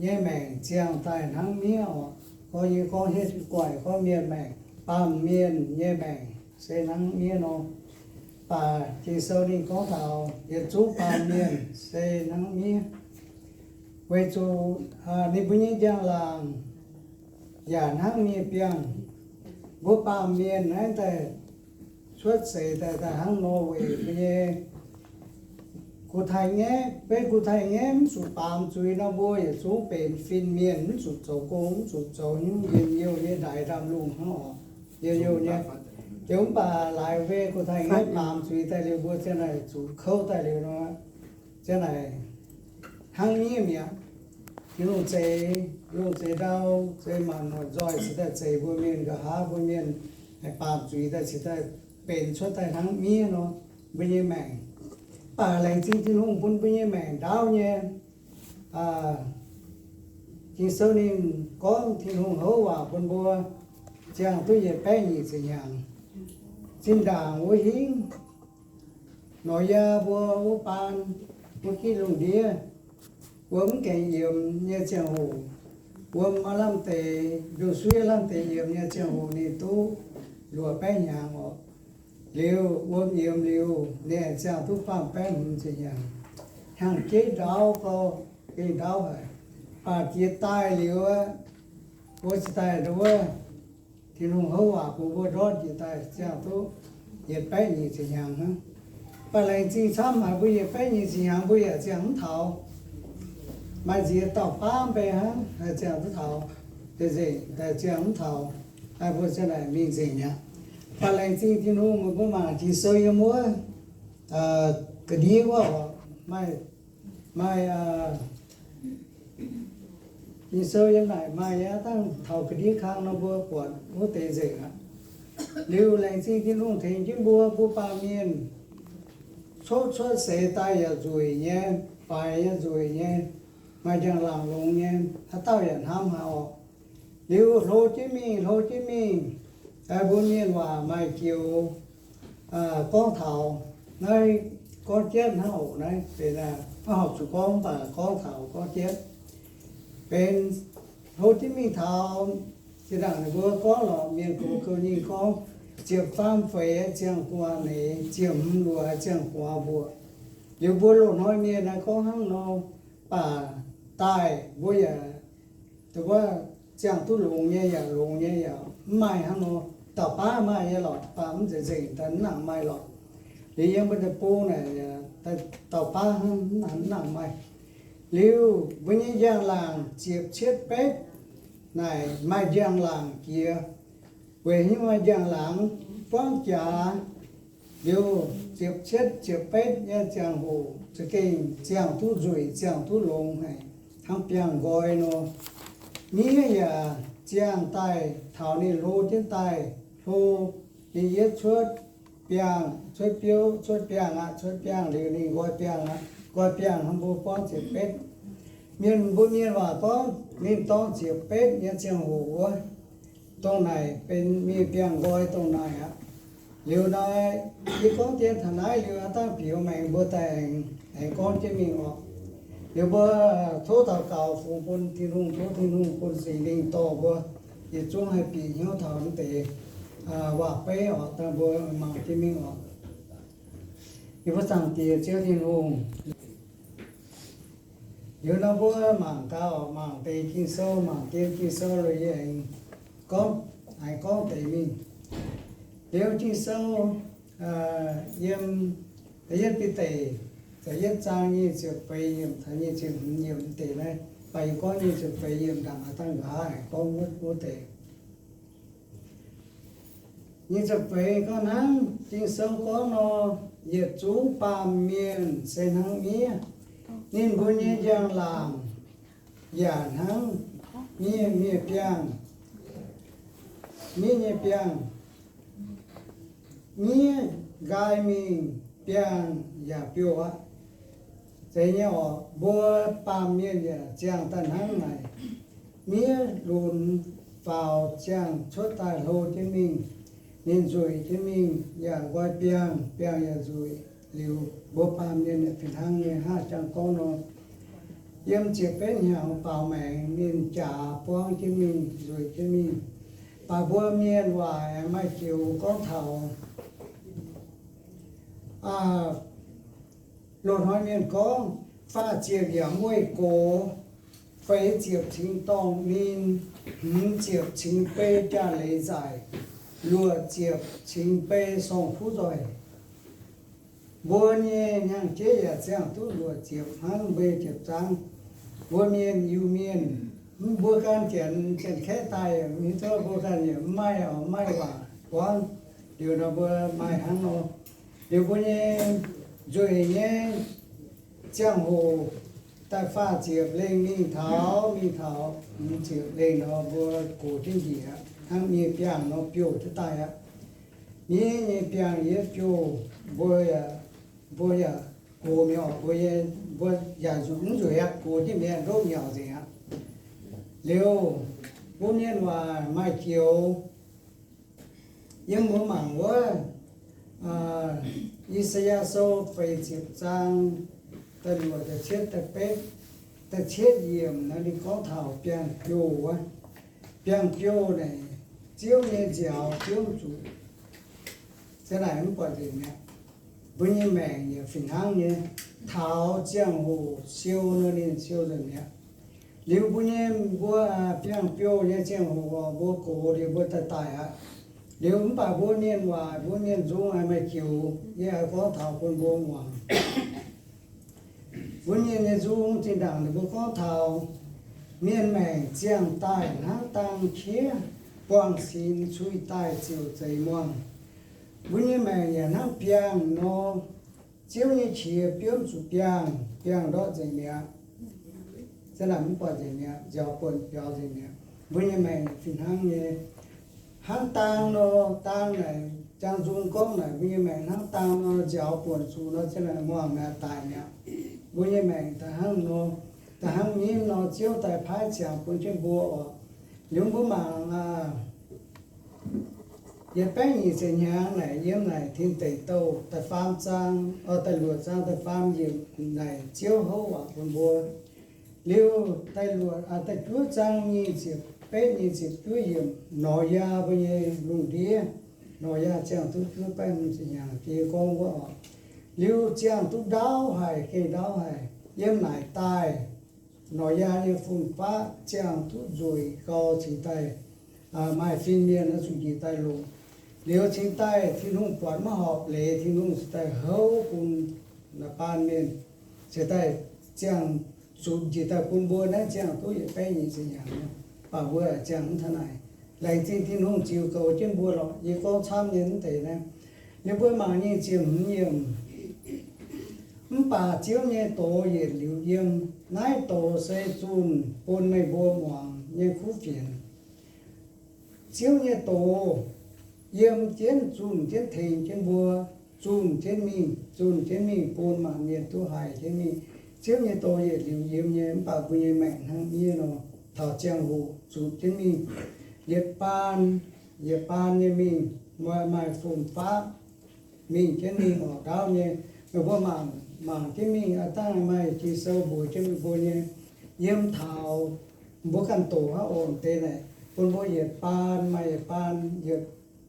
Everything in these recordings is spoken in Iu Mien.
nyei maengc ziangh daaih hnangv miev oc. Gorngv yie gorngv hietv guaih gorngv mienh maengc, baamh mienh nyei maengc se hnangv miev nor. Baac Ging-Sou ninh gorngv taux yietc zungv baamh mienh se hnangv miev, weic zuqc ninh mbuo nyei njang-laangc yaac hnangv miev biangh. Mbuo baamh mienh naaiv daaih cuotv seix daaih, daaih hnangv nor weic mbuo nyei gu taaih ngaeqv, beiv gu taaih ngaeqv mv zuqc baamz zuiz nor, mbuo yietc zungv benx fin-mienh, mv zuqc zoux gong, mv zuqc zoux hnyouv, njien-youh nyei ndaix ndaamv-lungh hnangv oc. Njien-youh nyei. Ziouc mv baac laaix mbuo gu taaih ngaeqv baamz zuiz daaih liuz, mbuo ziang naaic zuqc kouv daaih liuz nor, ziang naaic hnangv miev mi'aqv. Tin-Hungh zeix lungh zeix ndau, zeix maanc muotc nzoih cingx daaih zeix mbuo mienh, nqa'haav mbuo mienh haih baamz zuiz daaih cingx daaih benx cuotv daaih hnangv miev nor, mbuo nyei maengc. Mv baac laengz zingh Tin-Hungh bun mbuo nyei maengc ndaauv nyei. Ging-Sou ninh gorngv Tin-Hungh houv waac bun mbuo ziangh duqv yietc baeqv nyic ziepc hnyangx. Zinh ndaangc wuov hingv Noyaa mbuo wuov baan, wuov gitv lungh ndiev, wuom mv gaengh yiemx nyei ziangh hoc, wuom maaih lamh deix, nduqc suiv lamh deix yiemx nyei ziangh hoc, ninh duqv luoqc baeqv hnyangx oc. Liuz wuom yiemx liuz, ninh ziangh duqv faam baeqv hmz ziepc hnyangx. Hnyangx-jeiv ndaauv gau, gengh ndaauv haic. Baac jiex daaih liuz, mbuo cingx daaih nduov, Tin-Hungh houv waac bun mbuo ndortv jiex daaih ziangh duqv yietc baeqv nyic ziepc hnyangx hnangv. Baac laengz zingh camv haic, mbuo yietc baeqv nyic ziepc hnyangx mbuo yaac ziangh mv taux. Maaih nziex dauh baav mv bei hnangv haih ziangh duqv taux, deix nzengc daaih ziangh mv taux. Mbuo ziangh naaic mingh nzengc mi'aqv. Baac laengz zingh Tin-Hungh, meih mbuo mangc Ging-Sou yiem wuov ga'ndiev wuov oc, maaih, maaih Ging-Sou yiem naaic maaih aqv. Dangh taux ga'ndiev kang nor mbuo buatc wuov deix nzengc aqv. Liuz laengz zingh Tin-Hungh tengx jienv mbuo, mbuo baamh mienh coqv cuotv seix daaih yaac nzueic nyei, faix nyei, nzueic nyei, maaih njang-laangc longx nyei, haaix dauh yaac hnamv haic oc. Liuz hlo jienv mingh, hlo jienv mingh, mbuo mienh waac maaih joux gorngv taux naaiv, gorngv jienv hnangv oc. Naaiv benx maiv horpc zuqc gorngv, mv baac gorngv taux gorngv jienv benx hlo jienv mingh taux, zinh ndaangc ninh mbuo gorngv lorqc, mienh gox gouv nyingh gorngv, ziepc faam feix ziangh gu'nguaaz neix, ziepc hmz luoqc ziangh gu'nguaaz mbuoqc. Liuz mbuo loz-hnoi mienh naaiv gorngv hnangv nor, baac daaih mbuo yaac, wuov, ziangh duqv longx nyei yaac longx nyei yaac mv maaih hnangv nor. Dauh baav maaih nyei lorqc, baac mv zeiz nzengc daaih mv nangc maaih lorqc. Liuz yiem mbuo deic-bung naaic, dauh baav hnangv mv nangc maaih. Liuz mbuo nyei njang-laangc ziepc cietv betv naaic maaih njang-laangc jiex. Weic haaix nyungc maaih njang-laangc? Buangv jaax liuz ziepc cietv ziepc betv nyei ziangh hoc za'gengh ziangh duqv nzueic, ziangh duqv longx haic, hnangv biangh nqoi nor. Miev yaac ziangh daaih taux ninh hlo jienv daaih, hlo, ninh yietv cuotv biangh, cuotv biouv, cuotv biangh aqv, cuotv biangh liuz ninh nqoi biangh aqv. Nqoi biangh hnangv mbuo buangv ziepc betv. Mienh, mbuo mienh waac gorngv ninh dorngv ziepc betv nyei ziangh hoc wuov, dongh naaic benx miev biangh nqoi dongh naaic aqv. Liuz nor, yie gorngv dien taux naaiv liuz, aav dangh bieqc maengx mbuo daaih aengx gorngv jienv mingh oc. Liuz mbuo tov daux gaux fungx bun Tin-Hungh, tov Tin-Hungh bun Singx Lingh dorh mbuo yietc zungv haih bieqc hnyouv taux naaiv deix waac-beiv oc, dangh mbuo mangc jienv mingh oc. Yie mbuo Zaangc Diex Ziouv Tin-Hungh, liuz nor mbuo mangc gaax, mangc deix Ging-Sou, mangc deix Ging-Sou liuz yie aengx gorngv, aengx gorngv deix mingh. Liuz Ging-Sou yiem da'yietv Bide, da'yietv zaang nyic ziepc feix yiemc taux nyic ziepc hmz yiemc deix naaiv, baac yie gorngv nyic ziepc feix yiemc ndaangc aqv, dangh nqa'haav aengx gorngv wuov deix. Nyic ziepc feix gorngv hnangv Ging-Sou gorngv nor, yietc zungv baamh mienh se hnangv miev. Ninh mbuo nyei njang-laangc yaac hnangv miev, miev biangh, miev nyei biangh. Miev nqaai mingh, biangh yaac biouv aqv. Zeiz nyei oc, mbuo baamh mienh yaac ziangh daaih hnangv naaic. Miev lunx faaux ziangh cuotv daaih hlo jienv mingh, ninh nzueic jienv mingh yaac nqoi biangh, biangh yaac nzueic. Liuz mbuo baamh mienh yaac fih hnangv nyei, hnangv jangx gorngv nor, Yiem ziepc betv hnyangx baaux maengx ninh jaax buangv jienv mingh, nzueic jienv mingh. Baac mbuo mienh waaic maaih joux gorngv taux loz-hnoi mienh gorngv, faah ziepc yaac mueiz gox, feix ziepc cingx dorngh ninh, hmz ziepc cingx bei jaax-leiz nzaic, luoqc ziepc cingx bei sorng-kuv nzoih. Mbuo nyei hnyangx-jeiv yaac ziangh duqv luoqc ziepc hnangv, mbuo ziepc zaangv. Mbuo mienh Iu-Mienh, mbuo ganh janx, janx-kaeqv daaih, mbuo ganh yaac mv maaih, mv maaih waac buangv. Liuz nor mbuo maaih hnangv nor. Liuz mbuo nyei nzueic nyei ziangh hoc daaih faah ziepc lengh mingh taux, mingh taux hmz ziepc lengh nor mbuo gox jienv njiec aqv, hnangv nyei biangh nor biouh jienv daaih aqv. Nyei, nyei biangh yietv biouh, mbuo yaac, mbuo yaac gox mi'aqv, mbuo, mbuo yaac nzueic, mv nzueic aqv, gox jienv mi'aqv, ndopv nyauc nzengc aqv. Liuz, mbuo mienh waaic maaih joux, yiem mbuo mangc wuov, I^saa^yaa Sou feix ziepc zaang, da'luoqc, da'cietv, da'betv, da'cietv yiemc nor ninh gorngv taux biangh biouh wuov. Biangh biouh naaic, Ziouv nyei nziaaux Ziouv zuqc, za'naaic mv buatc nzengc mi'aqv. Mbuo nyei maengc yaac fih hnangv nyei, taux ziangh hoc siou nor ninh siou nzengc mi'aqv. Liuz mbuo nyei, mbuo biangh biouh nyei ziangh hoc mbuo gox liuz mbuo daaih daic aqv. Liuz mv baac mbuo mienh waaic, mbuo mienh nzung maaih joux, yie oix gorngv taux bun mbuo muangx. Mbuo mienh nyei nzung zinh ndaangc ninh mbuo gorngv taux mienh maengc ziangh daaih hnangv dang qiex, buangh sinx cuiv daaih ziouc zeix muangh. Mbuo nyei maengc yaac hnangv biangh nor, Ziouv nyei qiex biomv zuqc biangh, biangh ndortv nzengc mi'aqv. Za'naaic mv buatc nzengc mi'aqv, nziaaux buonc biaux nzengc mi'aqv. Mbuo nyei maengc fih hnangv nyei. Hnangv dang nor, dang naaic, jang nzung gorngv naaic, mbuo nyei maengc hnangv dang nor, nziaaux buonc zuqc nor, za'naaic muangh mi'aqv, daic mi'aqv. Mbuo nyei maengc da'hnangv nor, da'hnangv nyim nor, Ziouv daaih paaiv ziangx bun jienv mbuo oc. Liuz mbuo mangc aac, yietc baeqv nyic ziepc hnyangx naaic, yiem naaic Tin Deic Douh da'faam zaang, da'luoqc zaang da'faam yiemc naaic, Ziouv houv waac bun mbuo. Liuz da'luoqc, da'juov zaang nyic ziepc betv, nyic ziepc juov yiemc, Noyaa mbuo nyei lungh ndiev, Noyaa ziangh duqv juov baeqv hmz ziepc hnyangx, jiex gorngv wuov oc. Liuz ziangh duqv ndaauv haic, gengh ndaauv haic, yiem naaic daaih, Noyaa nyei fun-faqv ziangh duqv nzueic gau cingx daaih maaih fin-mienh oix zuqc njiec daaih longc. Liuz cingx daaih Tin-Hungh buatc maiv horpc leiz, Tin-Hungh cingx daaih houv bun naaiv baan mienh cingx daaih ziangh zuqc njiec daaih bun mbuo naaiv ziangh duqv yietc baeqv nyic ziepc hnyangx. Mv baac mbuo ziangh mv taux naaic. Laengz zingh Tin-Hungh ziux goux jienv mbuo lorqc. Yie gorngv camv nyei mv deix naaiv. Liuz mbuo mangc nyic ziepc hmz yiemc. Mv baac Ziouv nyei doz yietc liuz yiem. Naaiv doz se zunh bun meih mbuo muangx nyei kuv fienx. Ziouv nyei doz yiem jienv zunh jienv tengx jienv mbuo, zunh jienv mingh, zunh jienv mingh bun maanc mienh duqv haih jienv mingh. Ziouv nyei doz yietc liuz yiem nyei, mv baac mbuo nyei maengc hnangv miev nor, taux ziangh hoc zunh jienv mingh. Yietc baan, yietc baan nyei mingh, maaih fun-faqv mingh jienv mingh oc, ndaauv nyei. Meih mbuo mangc, mangc jienv mingh aqv, dangh maaih Ging-Sou mbuox jienv meih mbuo nyei. Yiem taux mbuo ganh doqc hnangv oc, deix naaic bun mbuo yietc baan maaih yietc baan, yietc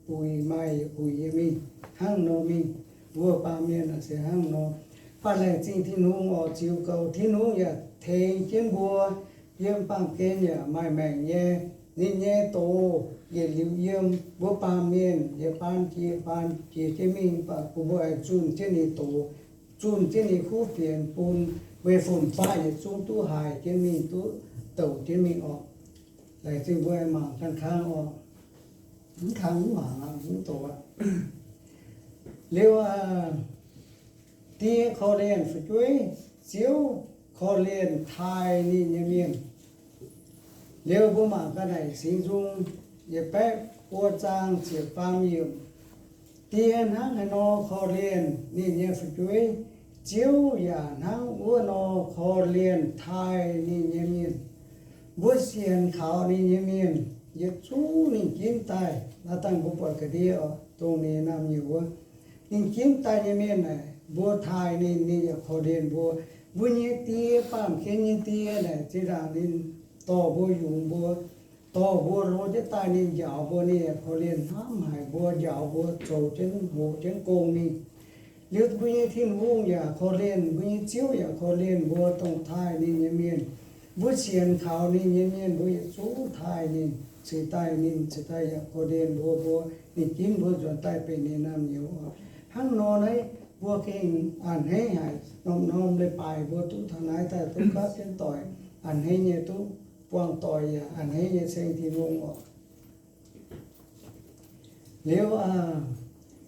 buic maaih yietc buic nyei mingh, hnangv nor mingh. Mbuo baamh mienh se hnangv nor. Mv baac laengz zingh Tin-Hungh oix ziux goux, Tin-Hungh yaac tengx jienv mbuo. Yiem baamh gen yaac maaih maengc nyei. Ninh nyei doz yietc liuz yiem, mbuo baamh mienh yietc baan jiex baan jiex jienv mingh, mv baac bun mbuo aengx zunh jienv ninh doz, zunh jienv ninh kuv fienx bun meih fun-faqv yietc zungv duqv haih jienv mingh, duqv douc jienv mingh oc. Laengz zingh mbuo aengx mangc ganh kangv oc. Mv kangv mv mangc aqv, mv doqc aqv. Liuz, die korv-lienh fu'jueiv, Ziouv korv-lienh taaih ninh nyei mienh. Liuz mbuo mangc ga'naaiv Singx Nzung yietc baeqv buo zaang ziepc faam yiemc. Die hnangv haaix nor korv-lienh ninh nyei fu'jueiv, Ziouv yaac hnangv wuov nor korv-lienh taaih ninh nyei mienh. Mbuo sienx kaux ninh nyei mienh, yietc zungv ninh ginv daaih. Naaiv dangh mbuo buatc ga'ndiev oc, dongh ninh naamh nyouz wuov, ninh ginv daaih nyei mienh naaic, mbuo taaih ninh, ninh yaac korv-lienh mbuo. Mbuo nyei Die, baamh gen nyei Die naaic, zinh ndaangc ninh dorh mbuo yungz mbuo, dorh mbuo hlo jienv daaih, ninh njaaux mbuo, ninh yaac korv-lienh hnamv haic mbuo, njaaux mbuo zoux jienv, hoqc jienv gong ninh. Liuz mbuo nyei Tin-Hungh yaac korv-lienh, mbuo nyei Ziouv yaac korv-lienh mbuo dongh taaih ninh nyei mienh. Mbuo sienx kaux ninh nyei mienh, mbuo yietc zungv taaih ninh, ceix daaih ninh, ceix daaih yaac korv-lienh mbuo, mbuo, ninh ginv mbuo nzuonx daaih benx ninh naamh nyouz oc. Hnangv nor naaiv mbuo gengh a'hneiv haic, norm-norm leiz-baaix mbuo duqv taux naaiv daaih duqv gapv jienv doic, a'hneiv nyei duqv buangh doic yaac a'hneiv nyei ceng Tin-Hungh oc. Liuz,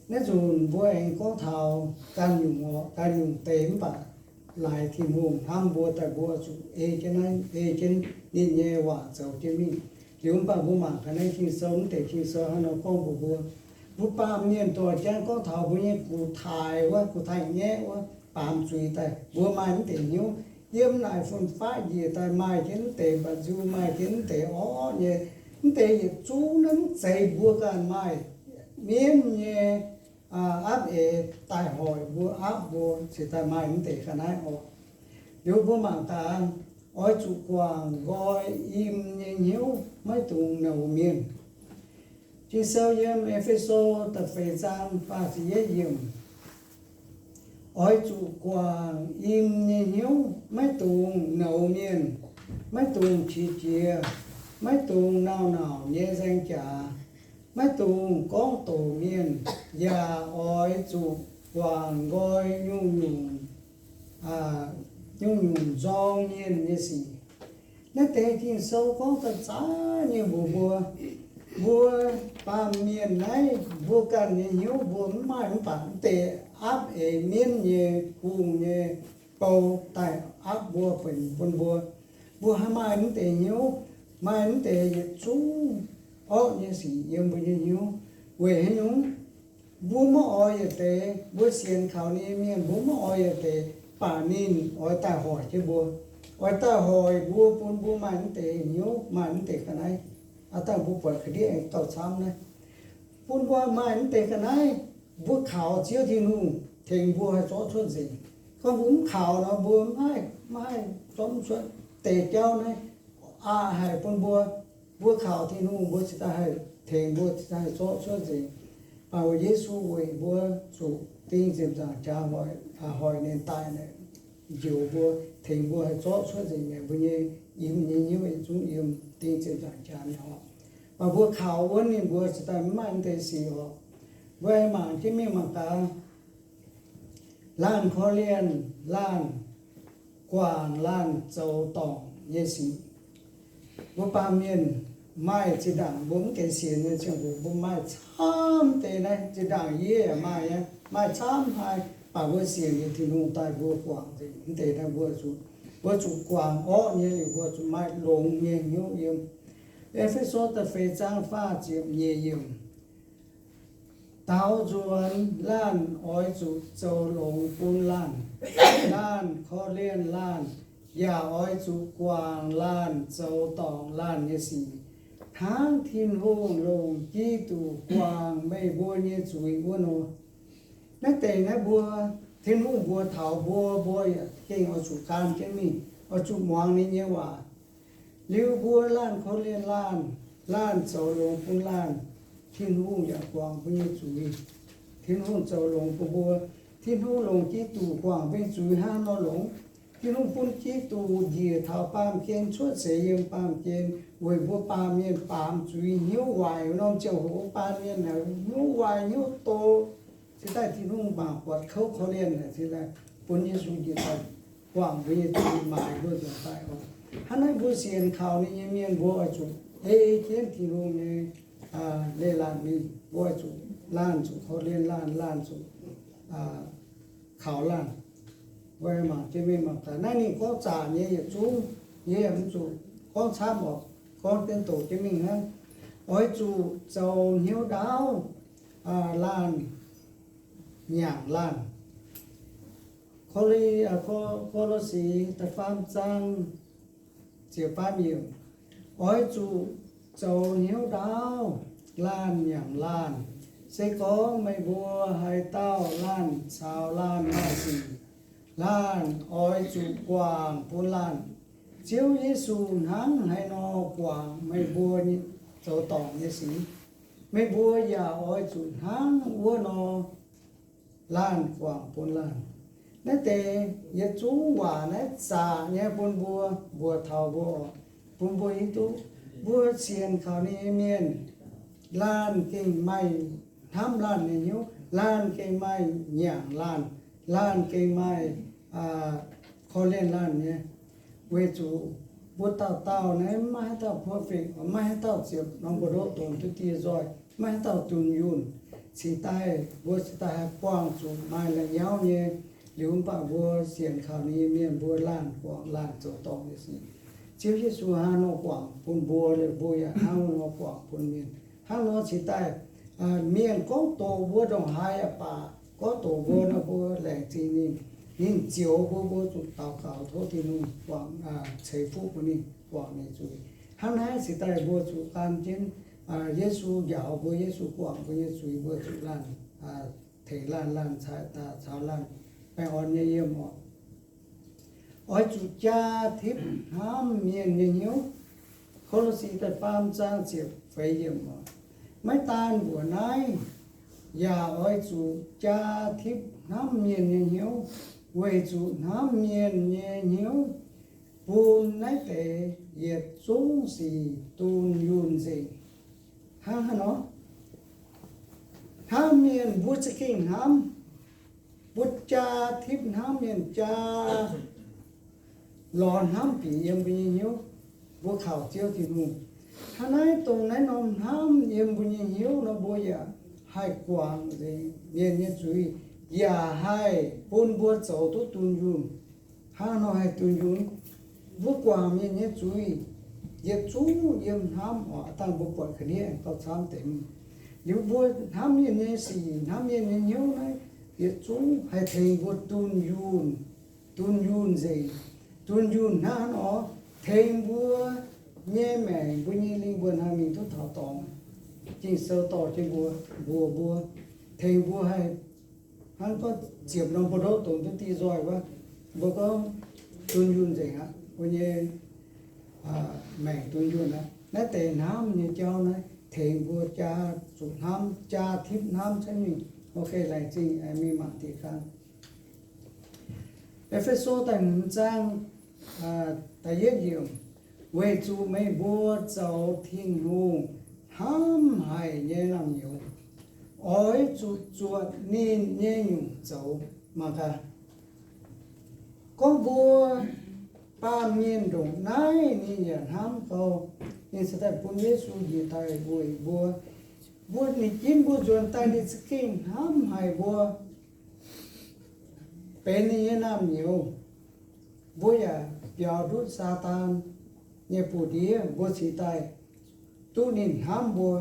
naaiv nzunc mbuo aengx gorngv taux ganh nyungc oc, ganh nyungc deix mv baac laaix Tin-Hungh hnamv mbuo daaih mbuo zuqc ei jienv naaiv, ei jienv ninh nyei waac zoux jienv mingh. Liuz mv baac mbuo mangc gaax naaiv Ging-Sou, mv deix Ging-Sou hnangv nor gorngv mbuox mbuo, mbuo baamh mienh dorh jienv gorngv taux mbuo nyei gux taaix wuov, gux taaix-ngaeqv wuov, baamz zuiz daaih, mbuo maaih mv deix hnyouv. Yiem naaic fun-faqv njiec daaih maaih jienv mv deix mba'nziu, maaih jienv mv deix orqv nyei. Mv deix yietc zungv naaiv mv zeiz mbuo ganh maaih mienv nyei aapv eix daaih hoic mbuo, aapv mbuo cingx daaih maaih mv deix ga'naaiv oc. Liuz mbuo mangc gaax, oix zuqc guangc nqoi im nyei hnyouv, maiv dungx nouz mienh. Ging-Sou yiem E^fe^so da'feix zaang faah ziepc yietv yiemc. Oix zuqc guangc im nyei hnyouv, maiv dungx nouz mienh, maiv dungx qiex jiez, maiv dungx nauc-nauc nyei nzaeng jaax, maiv dungx gorngv doqc mienh, yaac oix zuqc guangc nqoi nyungc-nyungc, nyungc-nyungc nzorng mienh nyei sic. Naaiv deix Ging-Sou gorngv da'zaav nyei mbuox mbuo, mbuo baamh mienh naaiv, mbuo ganh nyei hnyouv mbuo mv maaih mv baac mv deix aapv eix mienv nyei hungh nyei bou daaih aapv mbuo, benx bun mbuo. Mbuo haih maaih mv deix hnyouv, maaih mv deix yietc zungv orqv nyei sic yiem mbuo nyei hnyouv. Weic haaix nyungc? Mbuo maiv oix yietc deix, mbuo sienx kaux ninh nyei mienh, mbuo maiv oix yietc deix, baac ninh oix daaih hoic jienv mbuo, oix daaih hoic mbuo, bun mbuo maaih mv deix hnyouv, maaih mv deix ga'naaiv. Aav dangh mbuo buatc ga'ndiev aengx gauh camv naaiv, bun mbuo maaih mv deix ga'naaiv. Mbuo kaux Ziouv Tin-Hungh tengx mbuo haih zorqv cuotv nzengc. Gorngv mbuo mv kaux nor, mbuo maiv haih, maiv haih zorqv cuotv. Deix jauv naaiv aqc haic bun mbuo. Mbuo kaux Tin-Hungh, mbuo cingx daaih haih tengx mbuo cingx daaih haih zorqv cuotv nzengc. Baac weic Yesu weic mbuo zuqc ding ziepc nzaangc jaax hoic, hoic ninh daaih naaic, njoux mbuo, tengx mbuo haih zorqv cuotv nzengc mi'aqv. Mbuo nyei im nyei hnyouv yietc zungv yiem ding ziepc nzaangc jaax mi'aqv oc. Baac mbuo kaux wuonv ninh mbuo cingx daaih mv maaih mv deix sic oc. Mbuo aengx mangc jienv mingh mangc gaax, laanh korv-lienh laanh, guangc laanh zoux dorngc nyei sic. Mbuo baamh mienh maaih zinh ndaangc mbuo mv gaengh sienx nyei ziangh hoc mbuo maaih camv deix naaiv. Zinh ndaangc yie yaac maaih, maaih camv haic, baac mbuo sienx liuz Tin-Hungh daaih mbuo guangc nzengc mv deix naaiv. Mbuo zuqc, mbuo zuqc guangc orqv nyei, liuz mbuo zuqc maaih longx nyei hnyouv yiem. E^fe^so da'feix zaang faah ziepc nyeic yiemc. Daaux nzuonx laanh oix zuqc zoux longx bun laanh. Laanh korv-lienh laanh, yaac oix zuqc guangc laanh zoux dorngc laanh nyei sic, hnangv Tin-Hungh longc Giduc guangc meih mbuo nyei zuiz wuov nor. Naaiv deix naaiv mbuo, Tin-Hungh mbuox taux mbuo, mbuo yaac gengh oix zuqc gan jienv mingh, oix zuqc muangx ninh nyei waac. Liuz mbuo laanh korv-lienh laanh, laanh zoux longx bun laanh, Tin-Hungh yaac guangc mbuo nyei zuiz. Tin-Hungh zoux longx bun mbuo. Tin-Hungh longc Giduc guangc mbuo nyei zuiz hnangv nor longx. Tin-Hungh bun Giduc njiec taux baamh gen cuotv seix yiem baamh gen weic mbuo baamh mienh baamz zuiz hnyouv waaic. Norm ziangh hoc baamh mienh hnyouv waaic hnyouv do. Cingx daaih Tin-Hungh mangc buatc kouv korv-lienh, cingx daaih bun Yesu njiec daaih guangc mbuo nyei zuiz, maaiz mbuo nzuonx daaih oc. Hnangv naaiv mbuo sienx kaux ninh nyei mienh mbuo oix zuqc ei jienv Tin-Hungh nyei leiz-latc mingh. Mbuo oix zuqc laanh zuqc korv-lienh laanh, laanh zuqc kaux laanh. Mbuo mangc jienv mingh mangc gaax. Naaiv ninh gorngv zaqc nyei yietc zungv, yie mv zuqc gorngv camv oc, gorngv jienv doqc jienv mingh hnangv. Oix zuqc zoux hnyouv ndaauv, laanh nyanc laanh. Ko^lo^si da'faam zaang ziepc faam yiemc, oix zuqc zoux hnyouv ndaauv, laanh nyanc laanh. Se gorngv meih mbuo haaix dauh laanh caux laanh maaih sic, laanh oix zuqc guangc bun laanh. Ziouv Yesu hnangv haaix nor guangc meih mbuo zoux dorngc nyei sic, meih mbuo yaac oix zuqc hnangv wuov nor laanh guangc bun laanh. Naaiv deix yietc zungv waac naaiv zaqc nyei bun mbuo, mbuox taux mbuo, bun mbuo hiuv duqv mbuo sienx kaux ninh nyei mienh, laanh gengh maaih hnamv laanh nyei hnyouv, laanh gengh maaih nyaangc laanh, laanh gengh maaih korv-lienh laanh nyei. Weic zuqc mbuo dauh dauh naaiv maiv haaix dauh perfect, maiv haaix dauh ziepc norm buoz-ndoqv dongz duqv die nzoih, maiv haaix dauh dunh yunh. Cingx daaih mbuo cingx daaih haih buangh zuqc maaih la'nyauv nyei. Liuz mv baac mbuo sienx kaux ninh nyei mienh mbuo laanh guangc laanh zoux dorngc nyei sic. Ziouv Yesu hnangv nor guangc bun mbuo, liuz mbuo yaac hnangv nor guangc bun mienh. Hnangv nor cingx daaih mienh gorngv doqc mbuo ndongc haaix yaac baac, gorngv doqc mbuo nor mbuo laengz zingh ninh. Ninh zioux mbuo, mbuo zuqc daux gaux tov Tin-Hungh guangc, ceix fuqv bun ninh guangc ninh zuiz. Hnangv naaiv cingx daaih mbuo zuqc gan jienv Yesu njaaux mbuo, Yesu guangc mbuo nyei zuiz, mbuo zuqc laanh tengx laanh, laanh caux laanh baengh orn nyei yiem oc. Oix zuqc jaa tipv hnamv mienh nyei hnyouv. Ko^lo^si da'faam zaang ziepc feix yiemc oc. Maiv daan mbuoqc naaiv, yaac oix zuqc jaa tipv hnamv mienh nyei hnyouv, weic zuqc hnamv mienh nyei hnyouv bun naaiv deix yietc zungv sic dunh yunh nzengc. Hnangv haaix nor? Hnamv mienh mbuo za'gengh hnamv, mbuo jaa tipv hnamv mienh, jaa lorz hnamv bieqc yiem mbuo nyei hnyouv, mbuo kaux Ziouv Tin-Hungh. Hnangv naaiv dongh naaiv norm hnamv yiem mbuo nyei hnyouv nor mbuo yaac haih guangc nzengc mienh nyei zuiz, yaac haih bun mbuo zoux duqv dunh yunh. Hnangv nor haih dunh yunh, mbuo guangc mienh nyei zuiz yietc zungv yiem hnamv oc. Dangh mbuo buatc ga'ndiev gauh camv deix. Liuz mbuo hnamv mienh nyei sic, hnamv mienh nyei hnyouv naaiv yietc zungv haih tengx mbuo dunh yunh, dunh yunh nzengc. Dunh yunh hnangv nor tengx mbuo nyei maengc, mbuo nyei lingh wuonh haih mingh duqv taux dorngx. Ging-Sou dorh jienv mbuo, mbuox mbuo, tengx mbuo haih hnangv gorngv ziepc norm buoz-ndoqv dongz duqv dieh nzoih wuov, mbuo gorngv dunh yunh nzengc aqv. Mbuo nyei maengc dunh yunh aqv. Naaiv deix hnamv nyei jauv naaiv tengx mbuo jaa zuqc hnamv, jaa tipv hnamv cuotv mingh. Ok, laengz zingh mingh mangc diqc gaang. E^fe^so da'hmz zaang da'yietv yiemc, weic zuqc meih mbuo zoux Tin-Hungh hnamv haic nyei naamh nyouz, oix zuqc zuotc ninh nyei nyungc zoux. Mangc gaax, gorngv mbuo baamh mienh ndongc naaiv ninh yaac hnamv gau. Ninh cingx daaih bun Yesu njiec daaih weic mbuo. Mbuo ninh ginv mbuo nzuonx daaih ninh za'gengh hnamv haic mbuo, benx ninh nyei naamh nyouz. Mbuo yaac biaux ndutv Saadaan nyei buoz-ndiev, mbuo cingx daaih duqv ninh hnamv mbuo.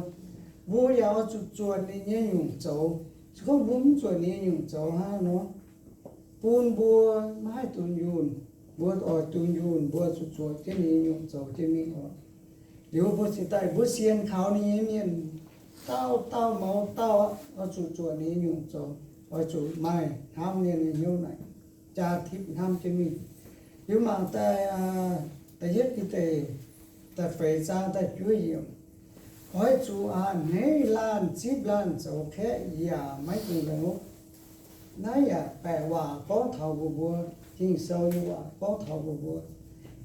Mbuo yaac oix zuqc zuotc ninh nyei nyungc zoux. Se gorngv mbuo mv zuotc ninh nyei nyungc zoux hnangv nor, bun mbuo maiv haih dunh yunh. Mbuo oix dunh yunh, mbuo zuqc zuotc jienv ninh nyei nyungc zoux jienv mingh oc. Liuz mbuo cingx daaih mbuo sienx kaux ninh nyei mienh, dauh dauh mouz dauh oix zuqc zuotc ninh nyei nyungc zoux, oix zuqc maaih hnamv mienh nyei hnyouv naaic, jaa tipv hnamv jienv mingh. Liuz mangc daaih da'yietv Bide da'feix zaang da'juov yiemc, oix zuqc a'hneiv laanh zipv laanh zoux kaeqv yaac maiv dungx la'ngopv. Naaiv yaac baeqc waac gorngv taux mbuo mbuo, Ging-Sou nyei waac gorngv taux mbuo mbuo.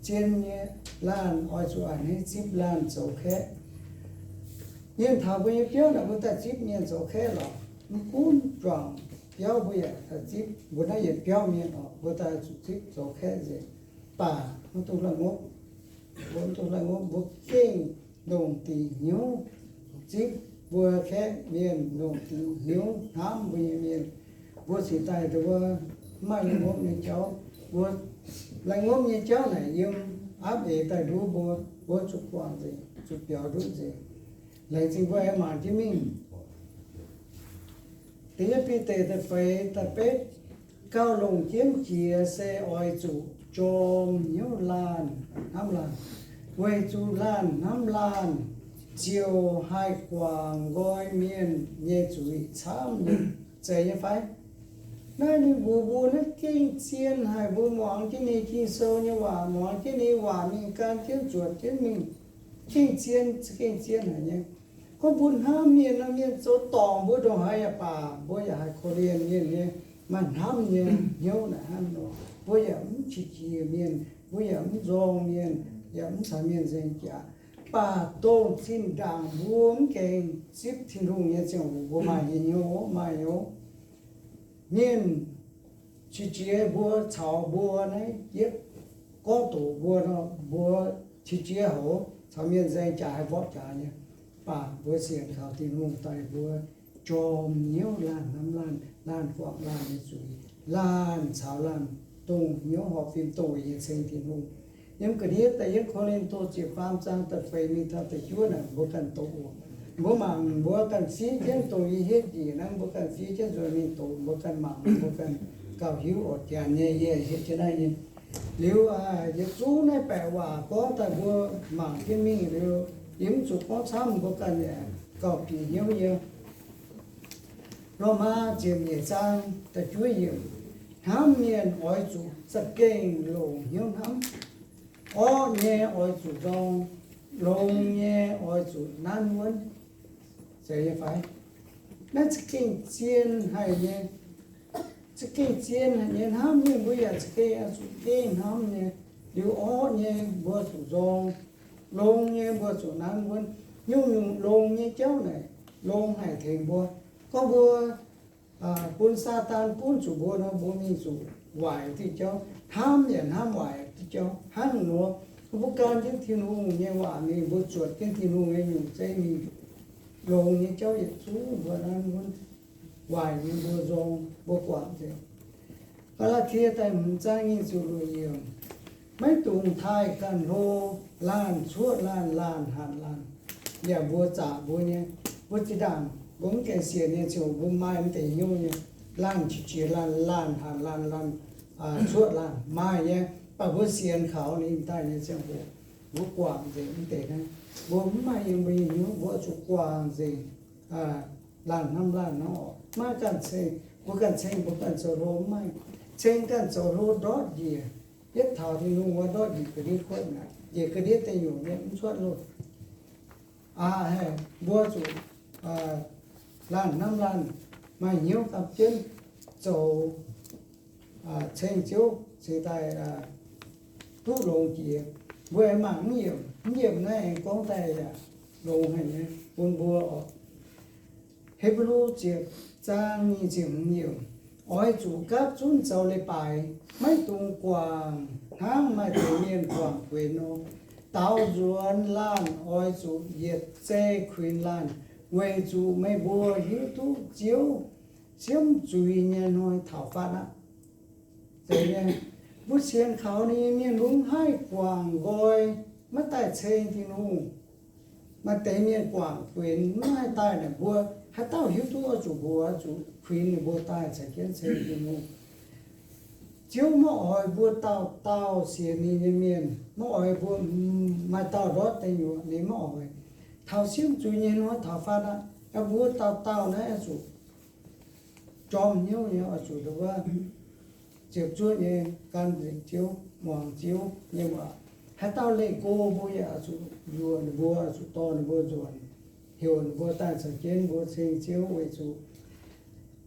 Zien nyei laanh oix zuqc a'hneiv zipv laanh zoux kaeqv. Mienh taux mbuo nyei biauv naaic mbuo daaih zipv mienh zoux kaeqv lorqc. Mv gunv juangc biauv mbuo yaac daaih zipv, mbuo naaiv yietc biauv mienh oc, mbuo daaih zuqc zipv zoux kaeqv nzengc. Baac mv dungx la'ngopv, mbuo mv dungx la'ngopv, mbuo gengh longc dingc hnyouv zipv mbuo kaeqv mienh, longc dingc hnyouv hnamv mbuo nyei mienh. Mbuo cingx daaih nduov mv maaih la'ngopv nyei jauv. Mbuo la'ngopv nyei jauv naaic yiem aapv eix daaih nduov mbuo, mbuo zuqc guangc nzengc, zuqc biaux ndutv nzengc. Laengz zingh mbuo aengx mangc jienv mingh. Da'yietv Bide da'feix da'betv, gauh longc jienv jiex se oix zuqc jorm hnyouv laanh hnamv laanh, weic zuqc laanh hnamv laanh ziouc haih guangc nqoi mienh nyei zuiz camv nyei. Zeiz nyei fai? Naaiv ninh mbuox mbuo naaiv gengh zien haic. Mbuo muangx jienv ninh Ging-Sou nyei waac, muangx jienv ninh waac mingh gan jienv zuotc jienv mingh, gengh zien, gengh zien haic nyei. Gorngv mbuo hnamv mienh nor, mienh zoux dorngc mbuo ndongc haaix yaac baac, mbuo yaac haih korv-lienh mienh nyei. Maaih hnamv nyei hnyouv naaic hnangv nor, mbuo yaac mv qiex jiez mienh, mbuo yaac mv nzorng mienh, yaac mv caux mienh nzengc jaax. Baac dongh zinh ndaangc mbuo mv gaengh zipv Tin-Hungh nyei ziangh hoc, mbuo maaih nyei hnyouv, maaih nyei. Mienh qiex jiez mbuo caux mbuo naaiv yietv gorngv doqc mbuo nor, mbuo qiex jiez hoc caux mienh nzaeng jaax haih mborqv jaax nyei. Baac mbuo sienx kaux Tin-Hungh daaih mbuo jorm hnyouv laanh hnamv laanh, laanh guangc laanh nyei zuiz, laanh caux laanh dongh hnyouv horpc fim dongh weic nyei ceng Tin-Hungh. Yiem ga'ndiev da'yietv Ko^lin^to ziepc faam zaang da'feix mingh taux da'juov naaic mbuo ganh doqc oc. Mbuo mangc mbuo ganh fiev jienv dongh yie hietv njiec naaiv, mbuo ganh fiev jienv nzuonx mingh doqc, mbuo ganh mangc, mbuo ganh gauh hiuv oc. Janx nyei yie hietv jienv naaiv nyei. Liuz yietc zungv naaiv baeqc waac gorngv daaih mbuo mangc jienv mingh liuz, yie mv zuqc gorngv camv, mbuo ganh yaac gauh bieqc hnyouv nyei. Lomaa ziepc nyeic zaang da'juov yiemc, hnamv mienh oix zuqc za'gengh longc hnyouv hnamv. Orqv nyei oix zuqc nzorng, longx nyei oix zuqc nanv wuonv. Zeiz nyei fai? Naaiv za'gengh zien haic nyei. Za'gengh zien haic nyei. Hnamv mienh mbuo yaac za'gengh oix zuqc gengh hnamv nyei. Liuz orqv nyei mbuo zuqc nzorng, longx nyei mbuo zuqc nanv wuonv. Nyungc-nyungc longx nyei jauv naaic, longx haic tengx mbuo. Gorngv mbuo bun Saadaan gunv zuqc mbuo nor, mbuo mingh zuqc waaic diuh jauv, hnamv yaac hnamv waaic diuh jauv. Hnangv nor, mbuo gan jienv Tin-Hungh nyei waac mingh, mbuo zuotc jienv Tin-Hungh nyei nyungc zeiv mingh, longx nyei jauv yietc zungv mbuo nanv wuonv, waaic nyei mbuo nzorng, mbuo guangc nzengc. Gaa^laa^tie da'hmz zaang nyic ziepc luoqc yiemc, maiv dungx taaih ganh hlo, laanh cuoqv laanh, laanh hanc laanh. Yaac mbuo zaqc mbuo nyei, mbuo zinh ndaangc mbuo mv gaengh sienx nyei ziangh hoc mbuo maaih mv deix hnyouv nyei, laanh qiex jiez laanh, laanh hanc laanh, laanh cuoqv laanh maaih nyei. Baac mbuo sienx kaux ninh daaih nyei ziangh hoc, mbuo guangc nzengc mv deix naaiv. Mbuo mv maaih yiem mbuo nyei hnyouv, mbuo oix zuqc guangc nzengc laanh hnamv laanh nor. Maiv ganh ceng, mbuo ganh ceng mbuo ganh zoux hlo mv maaih. Ceng ganh zoux hlo ndortv njiec, yietv taux Tin-Hungh wuov ndortv njiec ga'ndiev kuotv mi'aqv, njiec ga'ndiev deic nyuoqc nyei mv cuotv loh. Aa, haih mbuo zuqc laanh hnamv laanh, maaih hnyouv gapv jienv zoux ceng Ziouv cingx daaih duqv longx jiex. Mbuo aengx mangc mv yiemc, mv yiemc naaiv aengx gorngv daaih yaac longx haic nyei bun mbuo oc. He^be^lu ziepc zaang nyic ziepc hmz yiemc, oix zuqc gapv zunv zoux leiz-baaix, maiv dungx guangc hnangv maaih deix mienh guangc guenx nor. Daaux nzuonx laanh oix zuqc yietc zei kuinx laanh, weic zuqc meih mbuo hiuv duqv Ziouv siemv zuiz nyei hnoi taux fatv aqv. Zeiz nyei, mbuo sienx kaux ninh nyei mienh mbuo mv haih guangc nqoi, maiv daaih ceng Tin-Hungh. Maaih deix mienh guangc guenx mv haih daaih naaic, mbuo haaix dauh hiuv duqv oix zuqc mbuox, zuqc kuinx ninh mbuo daaih caux jienv ceng Tin-Hungh. Ziouv maiv oix mbuo dauh dauh sienx ninh nyei mienh, maiv oix mbuo maaih dauh ndortv deic nyuoqc, ninh maiv oix. Taux siemv zuiz nyei hnoi taux fatv aqv. Mbuo dauh dauh naaiv oix zuqc jorm hnyouv nyei, oix zuqc nduov ziepc zuoqv nyei gan nzengc Ziouv, muangx Ziouv nyei waac. Haaix dauh leih go mbuo yaac oix zuqc yuoqc ninh mbuo, oix zuqc dorh ninh mbuo nzuonx, heuc ninh mbuo daaih caux jienv mbuo ceng Ziouv weic zuqc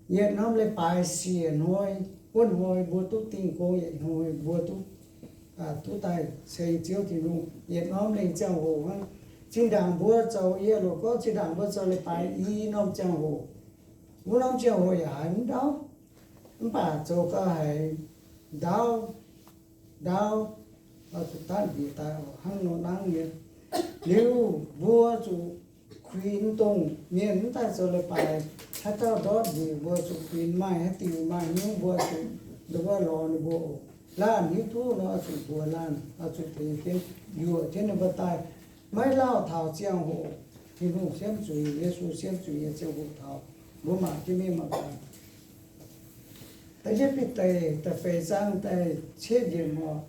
yietc norm leiz-baaix siec hnoi, wuov hnoi mbuo duqv dingh gong, yietc hnoi mbuo duqv, duqv daaih ceng Ziouv Tin-Hungh. Yietc norm lengh ziangh hoc hnangv. Zinh ndaangc mbuo zoux, yie loc gorngv zinh ndaangc mbuo zoux leiz-baaix i norm ziangh hoc, wuov norm ziangh hoc yaac haiz mv ndaauv, mv baac zoux gau haiz ndaauv, ndaauv, zuqc daanv njiec daaih oc, hnangv nor nangv nyei. Liuz mbuo zuqc kuinx dongh mienh mv daaih zoux leiz-baaix, haaix dauh ndortv njiec mbuo zuqc kuinx, maaih haaix diuc maaih hnyouv mbuo zuqc nduov lorz ninh mbuo oc. Laanh hiuv duqv nor oix zuqc mbuox laanh, oix zuqc tengx jienv yuoqc jienv ninh mbuo daaih. Maiv lauh taux ziangh hoc, Tin-Hungh siemv zuiz, Yesu siemv zuiz nyei ziangh hoc taux. Mbuo mangc jienv mingh mangc gaax. Da'yietv Bide da'feix zaang da'cietv yiemc oc.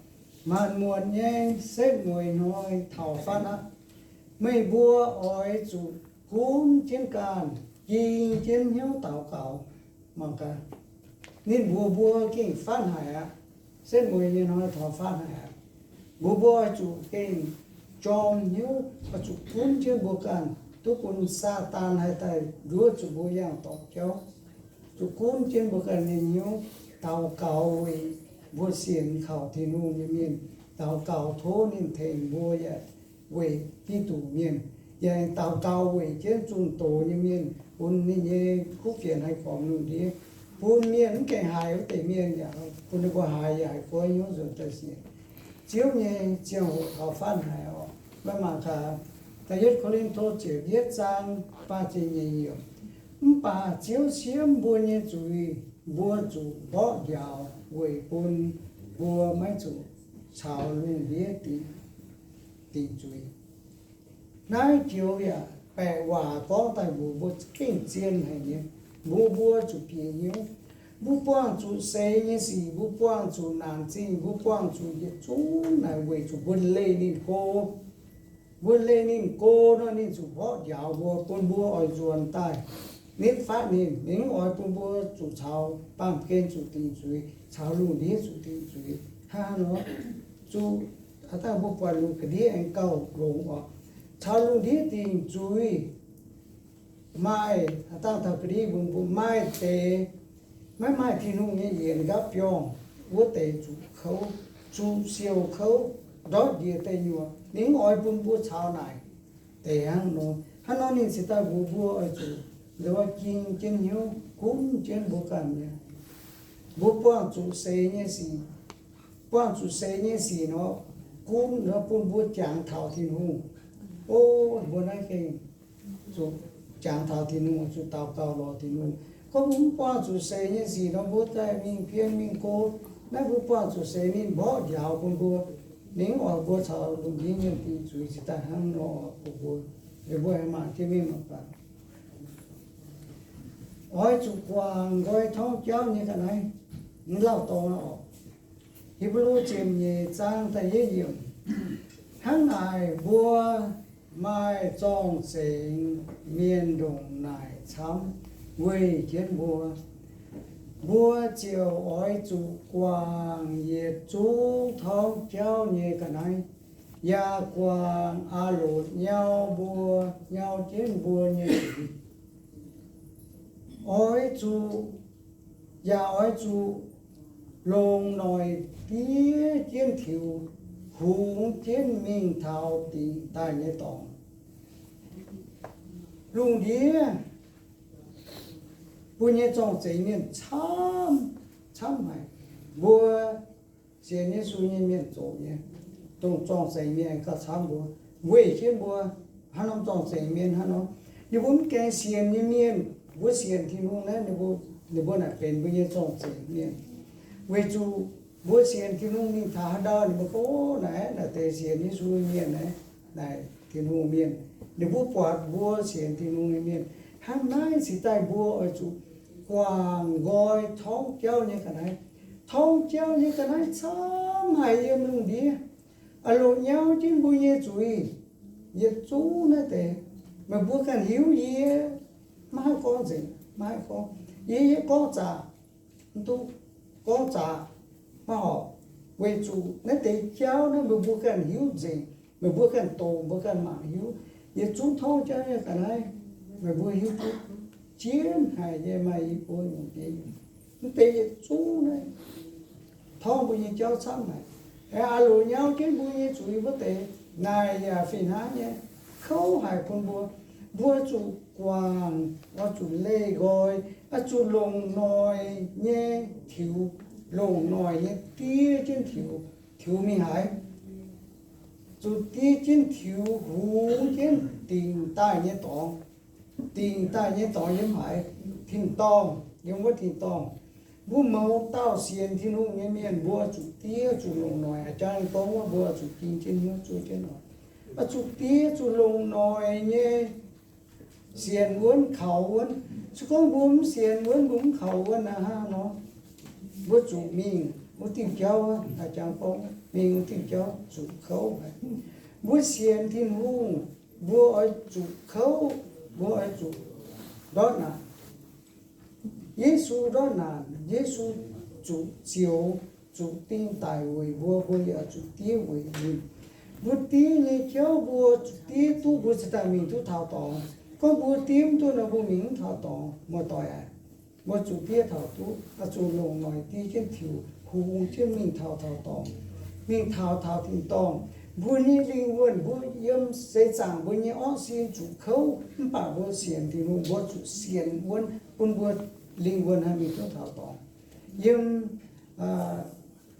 Maanc muotc nyei setv mueiz hnoi taux fatv aqv. Meih mbuo oix zuqc gunv jienv ganh, ging jienv hnyouv daux gaux. Mangc gaax, Ninh mbuox mbuo gengh fatv haic aqv. Setv mueiz nyei hnoi taux fatv haic aqv. Mbuox mbuo oix zuqc gengh jorm hnyouv, oix zuqc gunv jienv mbuo ganh, duqv bun Saadaan haih daaih nduov zuqc mbuo yangh dorngx jauv. Zuqc gunv jienv mbuo ganh nyei hnyouv, daux gaux weic mbuo sienx kaux Tin-Hungh nyei mienh, daux gaux tov ninh tengx mbuo yaac weic Giduc mienh, yaac daux gaux weic jienv zunh doz nyei mienh, bun ninh nyei kuv fienx haih gormx lungh ndiev, bun mienh mv gaengh haiz wuov deix mienh yaac bun ninh mbuo haiz yaac haih goiv hnyouv nzuonx daaih sienx. Ziouv nyei ziangh hoc taux fatv haic oc. Maiv mangc gaax, da'yietv Ko^lin^to ziepc yietv zaang faah ziepc nyeic yiemc. Mv baac Ziouv siemv mbuo nyei zuiz, mbuo zuqc mborqv njaaux weic bun mbuo maiv zuqc caux lungh ndiev dingc zuiz. Naaiv joux yaac baeqc waac gorngv daaih mbuox mbuo gengh zien haic nyei, mbuox mbuo zuqc bieqc hnyouv. Mbuo buangh zuqc seix nyei sic, mbuo buangh zuqc naanc zingh, mbuo buangh zuqc yietc zungv naaic weic zuqc mbuo leih ninh go. Mbuo leih ninh go nor, ninh zuqc mborqv njaaux mbuo, bun mbuo oix nzuonx daaih nitv fatv ninh. Ninh mv oix bun mbuo zuqc caux baamh gen zuqc dingc zuiz, caux lungh ndiev zuqc dingc zuiz. Hnangv nor, zuqc haaix dauh mbuo buatc lungh ga'ndiev aengx gauh longx oc. Caux lungh ndiev dingc zuiz maaih haaix dauh taux ga'ndiev mbuo, mbuo maaih deix maiv maaih Tin-Hungh nyei yienc nqaapv biorngh wuov deix zuqc kouv, zuqc siouc kouv, ndortv njiec deic nyuoqc. Ninh mv oix bun mbuo caux naaic deix hnangv nor. Hnangv nor ninh cingx daaih mbuox mbuo oix zuqc nduov ging jienv hnyouv gunv jienv mbuo ganh nyei. Mbuo buangh zuqc seix nyei sic, buangh zuqc seix nyei sic nor, gunv nor bun mbuo jangx taux Tin-Hungh. O, mbuo naaiv gengh zuqc jangx taux Tin-Hungh, zuqc daux gaux lorz Tin-Hungh. Gorngv mbuo mv buangh zuqc seix nyei sic nor, mbuo daaih mingh pien mingh go. Naaiv mbuo buangh zuqc seix ninh mborqv njaaux bun mbuo. Ninh mv oix mbuo caux lungh ndiev mienh dingc zuiz cingx daaih hnangv nor bun mbuo. Liuz mbuo aengx mangc jienv mingh mangc baac. Oix zuqc guangc nqoi torngv jauv nyei ga'naaiv. Mv lauh dorngx oc. Hipv^lu ziepc nyeic zaang da'yietv yiemc. Hnangv naaic mbuo maaih zorng-zengx mienh ndongc naaic camv weih jienv mbuo. Mbuo ziouc oix zuqc guangc yietc zungv torngv jauv nyei ga'naaiv, yaac guangc Aalotc nyau mbuo, nyau jienv mbuo nyei zuiz. Oix zuqc, yaac oix zuqc longc noic diev jienv tiux, hungx jienv mingh taux dingc daaih nyei dorngx. Lungh ndiev mbuo nyei zorng-zengx mienh camv, camv haic. Mbuo sienx Yesu nyei mienh zoqc nyei, dongh zorng-zengx mienh gauh camv mbuo, weic jienv mbuo hnangv norm zorng-zengx mienh hnangv nor. Ninh mbuo mv gaengh sienx nyei mienh, mbuo sienx Tin-Hungh naaiv, ninh mbuo, ninh mbuo naaic benx mbuo nyei zorng-zengx mienh. Weic zuqc mbuo sienx Tin-Hungh mingh taux haaix ndau, ninh mbuo gorngv, naaic, naaic deix sienx Yesu nyei mienh naaiv, naaic Tin-Hungh mienh. Ninh mbuo buatc mbuo sienx Tin-Hungh nyei mienh. Hnangv naaiv cingx daaih mbuo oix zuqc guangc nqoi torngv jauv nyei ga'naaiv. Torngv jauv nyei ga'naaiv camv haic yiem lungh ndiev. Aalotc nyau jienv mbuo nyei zuiz. Yietc zungv naaiv deix, meih mbuo ganh hiuv yie maiv haih gorngv nzengc, maiv haih gorngv. Yie, yie gorngv zaqc, mv duqv gorngv zaqc, maiv horpc. Weic zuqc naaiv deix jauv naaiv meih mbuo ganh hiuv nzengc, meih mbuo ganh doqc, mbuo ganh mangc hiuv. Yietc zungv torngv jauv nyei ga'naaiv, meih mbuo hiuv duqv. Jienv haic nyei maaih i buo nyungc deix. Mv deix yietc zungv naaiv torngv mbuo nyei jauv camv haic. Aa loc nyau jienv mbuo nyei zuiz wuov deix, naaic yaac fih hnangv nyei, kouv haic bun mbuo. Mbuo zuqc guangc, oix zuqc leih nqoi, oix zuqc longc noic nyei tiux, longc noic nyei diev jienv tiux, tiux mingh haaix? Zuqc diev jienv tiux hungx jienv dingc daaih nyei dorngx. Dingc daaih nyei dorngx yiem haaix? Tin-dorngh, yiem wuov tin-dorngh. Mbuo mouz dauh sienx Tin-Hungh nyei mienh, mbuo zuqc diev zuqc longc noic. A'jang gorngv wuov, mbuo zuqc ging jienv hnyouv zuov jienv oc. Zuqc diev zuqc longc noic nyei sienx wuonv kaux wuonv. Se gorngv mbuo mv sienx wuonv, mbuo mv kaux wuonv aqv, hnangv nor, mbuo zuqc mingh wuov diuh jauv, a'jang gorngv mingh wuov diuh jauv zuqc kouv haic. Mbuo sienx Tin-Hungh, mbuo oix zuqc kouv, mbuo oix zuqc ndortv naanc. Yesu ndortv naanc, Yesu zuqc zioux, zuqc ding daic weic mbuo, mbuo yaac zuqc diev weic ninh. Mbuo diev nyei jauv mbuo zuqc diev duqv mbuo cingx daaih mingh duqv taux dorngx. Gorngv mbuo diev mv duqv nor, mbuo mingh mv taux dorngx, muoz-doic aac. Mbuo zuqc diev taux duqv, zuqc longc noic diev jienv tiux, hungx jienv mingh taux, taux dorngx, mingh taux, taux tin-dorngh. Mbuo nyei lingh wuonh, mbuo yiem seix zaangc mbuo nyei orqv sin zuqc kouv, mv baac mbuo sienx Tin-Hungh, mbuo zuqc sienx wuonv bun mbuo lingh wuonh haih mingh duqv taux dorngx. Yiem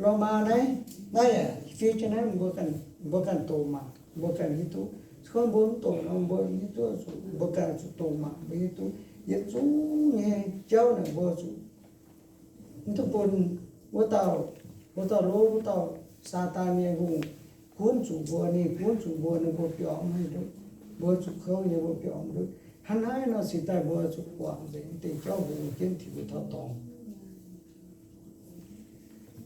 Lomaa naaiv, naaiv yaac fiev jienv naaiv, mbuo ganh doqc mangc, mbuo ganh hiuv duqv. Se gorngv mbuo mv doqc nor, mbuo hiuv duqv, mbuo ganh zuqc doqc mangc, mbuo hiuv duqv. Yietc zungv nyei jauv naaic mbuo zuqc mv duqv bun wuov dauh, wuov dauh lov, wuov dauh Saadaan nyei hungh gunv zuqc mbuo, ninh gunv zuqc mbuo, ninh mbuo biaux mv duqv. Mbuo zuqc kouv nyei, mbuo biaux mv duqv. Hnangv naaiv nor cingx daaih mbuo zuqc guangc nzengc deix jauv hungx jienv tiux taux dorngx.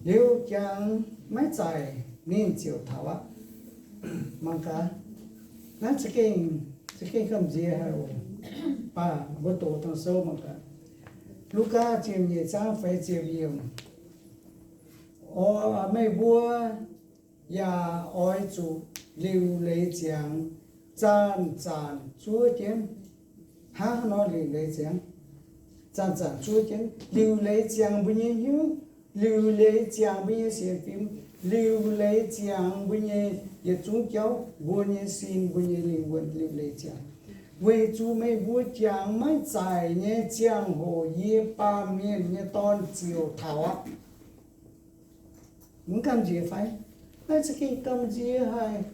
Liuz jangx maiv zaaic, ninh ziouc taux aqv. Mangc gaax, naaiv za'gengh, za'gengh gamh nziex haic oc. Baac mbuo doqc dangh sou mangc gaax. Lugaa ziepc nyeic zaang feix ziepc yiemc. Oix, meih mbuo yaac oix zuqc liuc leiz ziangx, zanc-zanc zuov jienv. Hnangv nor liuc leiz ziangx, zanc-zanc zuov jienv. Liuc leiz ziangx mbuo nyei hnyouv, liuc leiz ziangx mbuo nyei sienx fim, liuc leiz ziangx mbuo nyei yietc zungv jauv, mbuo nyei sin, mbuo nyei lingh wuonh liuc leiz ziangx. Weic zuqc meih mbuo jangx maiv zaaic nyei ziangh hoc yie, Baamh Mienh nyei Dorn, ziouc taux aqv. Mv gamh nziex fai? Naaiv za'gengh gamh nziex haic.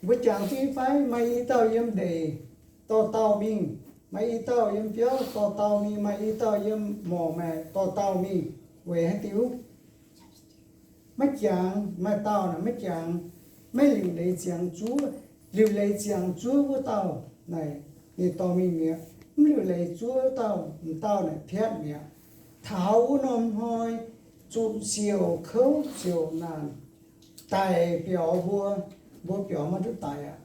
Mbuo jangx duqv fai? Maaih i dauh yiem ndeic dorh dauh mingh, maaih i dauh yiem biauv dorh dauh mingh, maaih i dauh yiem morc maengc dorh dauh mingh. Weic haaix diuc? Maiv jangx, maaih dauh naaic maiv jangx, maiv liuc leiz ziangx zuov. Liuc leiz ziangx zuov wuov dauh naaic ninh dorh mingh mi'aqv. Mv liuc leiz zuov wuov dauh, m'dauh naaic piatv mi'aqv. Taux wuov norm hnoi zuqc siouc kouv siouc naanc, daic biaux mbuo, mbuo biaux maiv duqv daic aqv.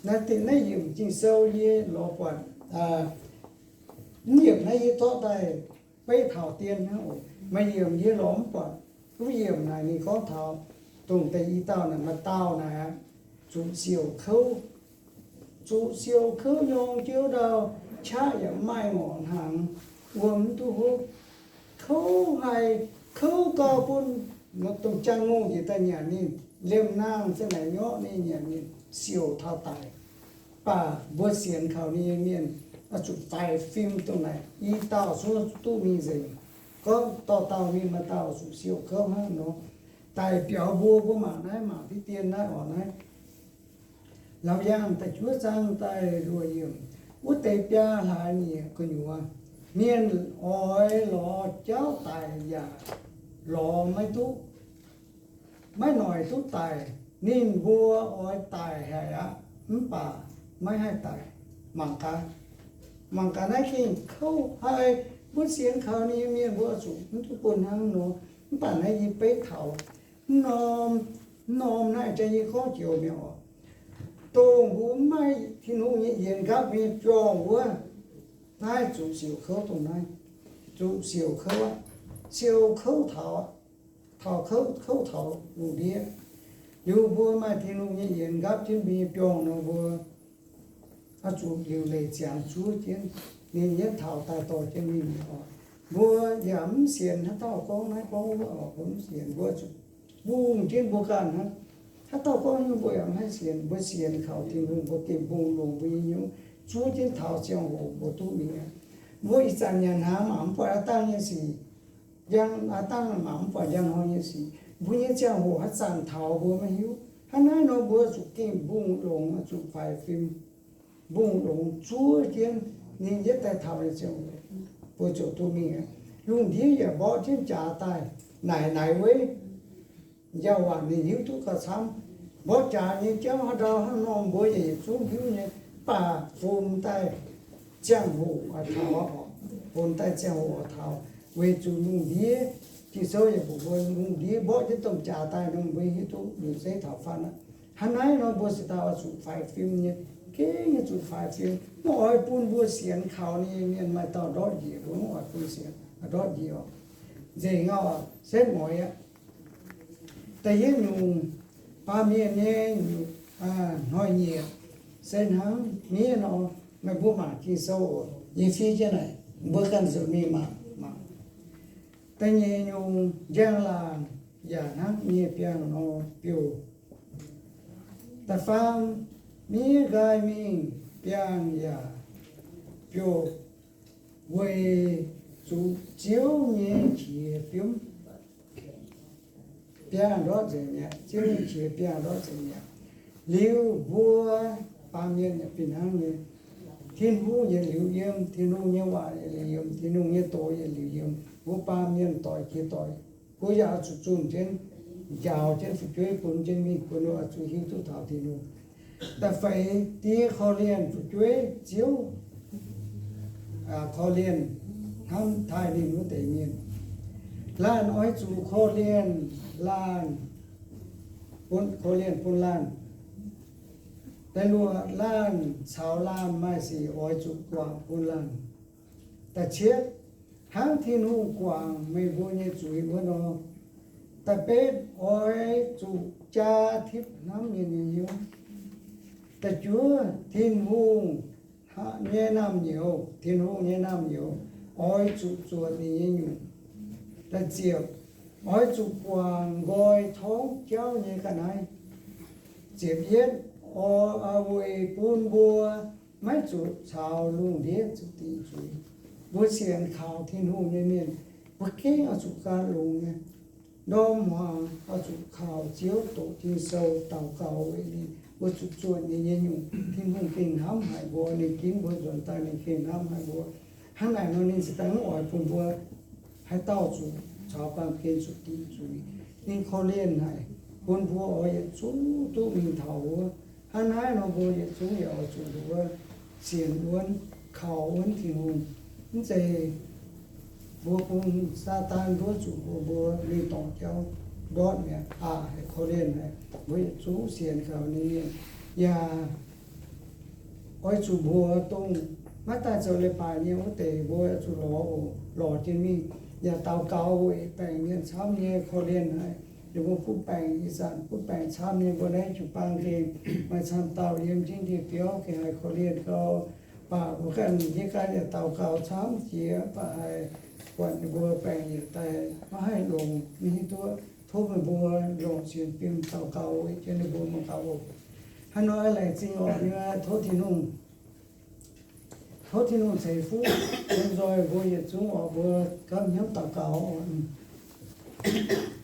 Naaiv deix naaiv yiemc Ging-Sou yie lorz buatc, mv yiemc naaiv yie zorqv daaih beiv taux dien hnangv oc. Maaih yiemc yie lorz mv buatc. Wuov yiemc naaic ninh gorngv taux dongh deix i dauh naaic, maaih dauh naaic aqv, zuqc siouc kouv, zuqc siouc kouv nyorng jiouv ndau, qaqv yaac mv maaih ngorc hnaangx, wuom mv duqv hopv. Kouv haic, kouv gau bun dongh jaang ngongh njiec daaih nyanc ninh, liemh nangh za'naaic nyorqv ninh, nyanc ninh, siouc taux daic. Baac mbuo sienx kaux ninh nyei mienh oix zuqc faix fim dongh naaic i dauh zungv duqv mingh nzengc. Gorngv dorh dauh mingh, maaih dauh zuqc siouc kouv hnangv nor. Daic biaux mbuo, mbuo mangc naaiv, mangc diqv dien naaiv oc, naaiv Laauc Yaangh da'juov zaang da'luoqc yiemc. Wuov deix biaa hlaax nyieqc gu'nyuoz, mienh oix lorz jauv daic yaac lorz maiv duqv. Maiv noic duqv daic. Ninh mbuo oix daic haic aqv, mv baac maiv haih daic. Mangc gaax, mangc gaax naaiv gengh kouv haic. Mbuo sienx kaux ninh nyei mienh mbuo zuqc mv duqv bun hnangv nor. Mv baac naaiv yie beiv taux mv norm, mv norm naaiv jaax yie gorngv joux mi'aqv oc. Dongh mbuo mv maaih Tin-Hungh nyei yienx nqaapv nyei jorngh wuov, naaiv zuqc siouc kouv dongh naaiv. Zuqc siouc kouv aqv. Siouc kouv taux, taux kouv, kouv taux lungh ndiev. Liuz mbuo maaih Tin-Hungh nyei yienx nqaapv jienv mbuo nyei jorngh nor, mbuo oix zuqc liuc leiz ziangx zuov jienv ninh yietv taux daaih dorh jienv mingh oc. Mbuo yaac mv sienx haaix dauh gorngv naaiv gorngv wuov oc. Mbuo mv sienx, mbuo zuqc mbungh jienv mbuo ganh hnangv. Haaix dauh gorngv nyei mbuo yaac mv haih sienx. Mbuo sienx kaux Tin-Hungh, mbuo gengh mbungh longx mbuo nyei hnyouv, zuov jienv taux ziangh hoc mbuo duqv mingh aqv. Mbuo ih zanc nyanc hnaangx mangc mv buatc aav dangh nyei sic, njang, aav dangh mangc mv buatc njang hnoi nyei sic. Mbuo nyei ziangh hoc haaix zanc taux mbuo maiv hiuv. Hnangv naaiv nor mbuo zuqc gengh mbungh longx, zuqc faix fim, mbungh longx zuov jienv ninh yietv daaih taux nyei ziangh hoc, mbuo ziouc duqv mingh aqv. Lungh ndiev yaac mborqv jienv jaax daaih naaic naaic weiv. Njaaux waanc ninh hiuv duqv gauh camv. Mborqv jaax nyei jauv haaix ndau hnangv nor mbuo yaac yietc zungv hiuv nyei, mv baac funx daaih ziangh hoc oix taux, funx daaih ziangh hoc oix taux. Weic zuqc lungh ndiev, Ging-Sou yaac mbuox mbuo lungh ndiev mborqv jienv domh jaax daaih nor mbuo hiuv duqv liuc zeiv taux fatv aqv. Hnangv naaiv nor mbuo se daaih oix zuqc faix fim nyei, gengh nyei zuqc faix fim. Mv oix bun mbuo sienx kaux ninh nyei mienh maaih dauh ndortv njiec, mbuo mv oix bun sienx ndortv njiec oc. Nzengc ngau, setv mueiz aqv. Da'yietv nyungc, baamh mienh nyei hnoi-nyieqc se hnangv miev nor, meih mbuo mangc Ging-Sou oc. Yie fiev jienv naaic, mbuo ganh nzuonx mingh mangc. Da'nyeic nyungc, njang-laangc yaac hnangv nyei biangh nor biouv. Da'faam, miev nqaai mingh biangh yaac biouv, weic zuqc Ziouv nyei qiex biomv biangh ndortv nzengc mi'aqv. Ziouv nyei qiex biangh ndortv nzengc mi'aqv. Liuz mbuo baamh mienh yaac fih hnangv nyei. Tin-Hungh yietc liuz yiem, Tin-Hungh nyei waac yietc liuz yiem, Tin-Hungh nyei doz yietc liuz yiem. Mbuo baamh mienh doic jiex doic, mbuo yaac oix zuqc zunh jienv, njaaux jienv fu'jueiv bun jienv mingh, bun ninh oix zuqc hiuv duqv taux Tin-Hungh. Da'feix, diex korv-lienh fu'jueiv, Ziouv korv-lienh hnamv taaih ninh wuov deix mienh. Laanh oix zuqc korv-lienh laanh, korv-lienh bun laanh. Da'luoqc, laanh caux laanh maaih sic oix zuqc guangc bun laanh. Da'cietv, hnangv Tin-Hungh guangc meih mbuo nyei zuiz wuov nor. Da'betv, oix zuqc jaa tipv hnamv mienh nyei hnyouv. Da'juov, Tin-Hungh nyei naamh nyouz, Tin-Hungh nyei naamh nyouz oix zuqc zuotc ninh nyei nyungc. Da'ziepc, oix zuqc guangc nqoi torngv jauv nyei ga'naaiv. Ziepc yietv, weic bun mbuo maiv zuqc caux lungh ndiev zuqc dingc zuiz. Mbuo sienx kaux Tin-Hungh nyei mienh, mbuo gengh oix zuqc gan longx nyei. Ndorm hmuangx oix zuqc kaux Ziouv, doqc Ging-Sou, daux gaux weic ninh. Mbuo zuqc zuotc ninh nyei nyungc, Tin-Hungh gengh hnamv haic mbuo. Ninh ginv mbuo nzuonx daaih, ninh gengh hnamv haic mbuo. Hnangv naaic nor ninh ziouc daaih mv oix bun mbuo haaix dauh zuqc caux baamh gen zuqc dingc zuiz. Ninh korv-lienh haic, bun mbuo oix yietc zungv duqv mingh taux wuov. Hnangv naaiv nor mbuo yietc zungv yaac oix zuqc nduov, sienx wuonv, kaux wuonv Tin-Hungh. Mv zeiz mbuo bun Saadaan nduov zuqc mbuo, mbuo mingh dorngc jauv ndortv mi'aqv, aqc haic, korv-lienh haic. Mbuo yietc zungv sienx kaux ninh mienh, yaac oix zuqc mbuox dongh maiv daaih zoux leiz-baaix nyei wuov deix, mbuo oix zuqc lorz oc, lorz jienv mingh yaac daux gaux weic baengc mienh camv nyei, korv-lienh haic. Ninh mbuo butv baengc, ih zanc butv baengc camv nyei, mbuo naaiv jiu-baang gengh maaih camv dauh yiem jienv ndie-biauv gengh haih korv-lienh gau. Baac mbuo ganh yie ganh yaac daux gaux camv jiex, baac haih buatc ninh mbuo baengc yietc daaih maiv haih longx. Mv hiuv duqv, tov meih mbuo longc sienx fim daux gaux weic jienv ninh mbuo mangc gaax oc. Hnangv nor laengz zingh oc. Tov Tin-Hungh, tov Tin-Hungh ceix fuqv bun nzoih mbuo yietc zungv oc. Mbuo gapv hnyouv daux gaux oc.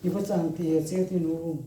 Yie mbuo Zaangc Diex, Ziouv Tin-Hungh,